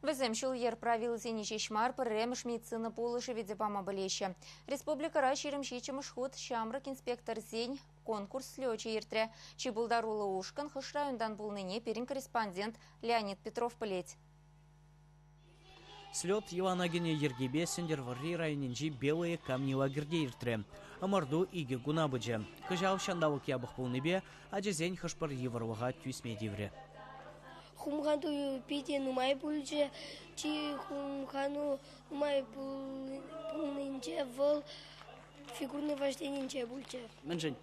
Вӗсем ҫул-йӗр правилисене ҫеҫ мар, пӗрремӗш медицина пулӑшӑвӗ те пама пӗлеҫҫӗ. Республикӑра 27-мӗш хут ҫамрӑк инспекторсен конкурс слечӗ иртрӗ. Чи пултаруллӑ ушкӑн хӑш районтан пулнине пирӗн корреспондент Леонид Петров пӗлет. Слет йӑлана кӗнӗ йӗркепе Сӗнтӗрвӑрри районӗнчи Белые камни лагерьте иртрӗ. Ӑмӑрту икӗ куна пычӗ. Кӑҫал ҫанталӑк япӑх пулнипе ачасен хӑш-пӗр йывӑрлӑха тӳсме тиврӗ. Хумхану питӗ нумай пулчӗ. Чи хумхану нумай пулнинче вӑл фигурное вожденинче пулчӗ. Мӗншӗн?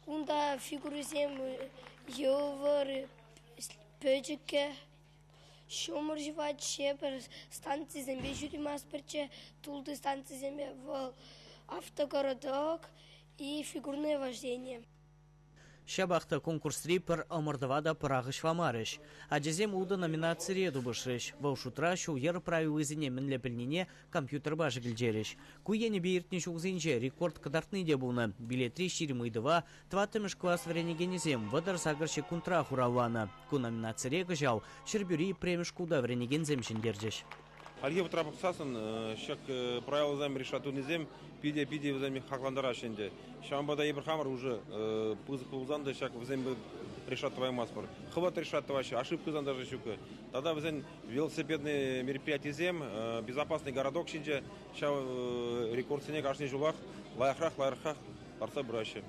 Унта фигурӑсем йывӑр, пӗчӗккӗ. Ҫумӑр ҫӑватчӗ, пӗр станцисемпе ҫӳреместпӗрччӗ, тулти станцисемпе вӑл автогородок и фигурное вождение. Ҫапах та конкурсри пӗр ӑмӑртӑва та пӑрахӑҫламарӗҫ. Ачасем ултӑ номинацире тупӑшрӗҫ. Вӑл шутра ҫул-йӗр правилисене мӗнле пӗлнине компьютерпа шӗкӗлчерӗҫ. Ку енӗпе иртнӗ ҫулсенче рекорд кӑтартни те пулнӑ. Билетри 20 ыйтӑва тӑваттӑмӗш класс вӗренекенӗсем 38 ҫеккунтра хуравланӑ. Ку номинацире кӑҫал Ҫӗрпӳри пӗрремӗш шкулта вӗренекенсем ҫӗнтерчӗҫ. Хальхи вӑхӑтра пӑхсассӑн ҫак правилӑсем решать тунисем питӗ-питӗ вӗсем хаклантараҫҫӗ ӗнтӗ. Ҫавӑнпа та эпир хамӑр уже пысӑк пулсан та ҫак вӗсем решать тӑваймастпӑр. Хӑвӑрт решать тӑваҫҫӗ, ошибкӑсем даже ҫук. Тата вӗсен велосипедный мероприятисем, безопасный городок ҫинче ҫав рекордсене кашни ҫулах лайӑхрах-лайӑхрах лартса пыраҫҫӗ.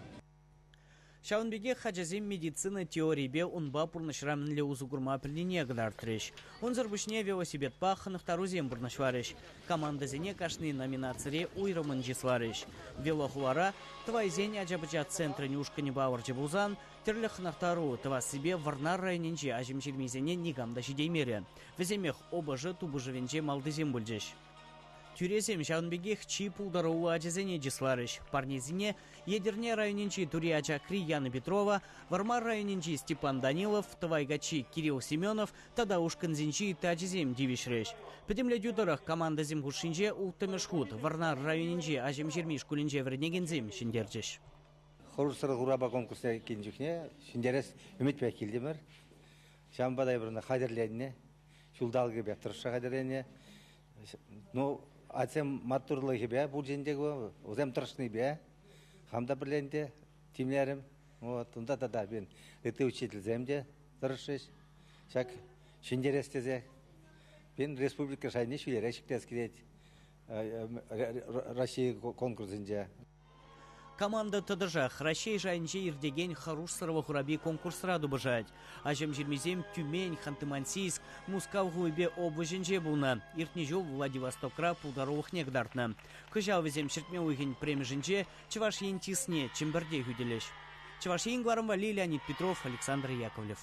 Ҫавӑн пекех ачасем медицина теорийӗпе унпа пурнӑҫра мӗнле усӑ курма пӗлнине кӑтартрӗҫ. Унсӑр пуҫне велосипедпа хӑнӑхтарусем пурнӑҫларӗҫ. Командӑсене кашни номинацире уйрӑммӑн чысларӗҫ. Велохулара Тӑвайсен ача-пӑча центрӗн ушкӑнӗ палӑрчӗ пулсан, тӗрлӗ хӑнӑхтару тӑвассипе Вӑрнар районӗнчи аҫӑмҫырмисене никам та ҫитеймерӗ. Вӗсемех ОБЖ тупӑшӑвӗнче малтисем пулчӗҫ. Тӳресем ҫавӑн пекех чи пултаруллӑ ачасене чысларӗҫ. Парнесене Етӗрне районӗнчи Тури Ачакри Яна Петрова, Вӑрмар районӗнчи Степан Данилов, Тӑвай каччи Кирилл Семенов тата ушкӑнсенчи ытти ачасем тивӗҫрӗҫ. Пӗтӗмлетӳ тӑрӑх командӑсем хушшинче улттӑмӗш хут Вӑрнар районӗнчи Аҫӑмҫырми шкулӗнче вӗренекенсем ҫӗнтерчӗҫ. Хӑрушсӑр урапа конкурсне килнӗ чухне ҫӗнтерес ӗмӗтпе килтӗмӗр. Ҫавӑнпа та эпир хатӗрленнӗ, ҫулталӑкӗпе тӑрӑшса хатӗрленнӗ. Ну, атьсем маттурлӑхӗпе пулчӗ ӗнтӗ ку, вӗсем тӑрӑшнипе хам та пӗрле ӗнтӗ тимлерӗм. Вот, унта тата пирӗн ытти учительсем те тӑрӑшрӗҫ. Ҫак ҫӗнтерес тесе пирӗн республика шайне ҫӳлерех ҫӗклес килет Россия конкурсӗнче. Команда тӑтӑшах Раҫҫей шайӗнче иртекен хӑрушсӑрлӑх урапи конкурсра тупӑшать. Аҫӑмҫырмисем Тюмень, Ханты-Мансийск, Мускав хулипе облаҫӗнче пулнӑ. Иртнӗ ҫул Владивостокра пултарулӑхне кӑтартнӑ. Кӑҫал вӗсем ҫӗртме уйӑхӗн пӗрремӗшӗнче Чӑваш Ен чысне Чӗмпӗрте хӳтӗлӗҫ. Чӑваш Ен кӑларӑм валли Леонид Петров, Александр Яковлев.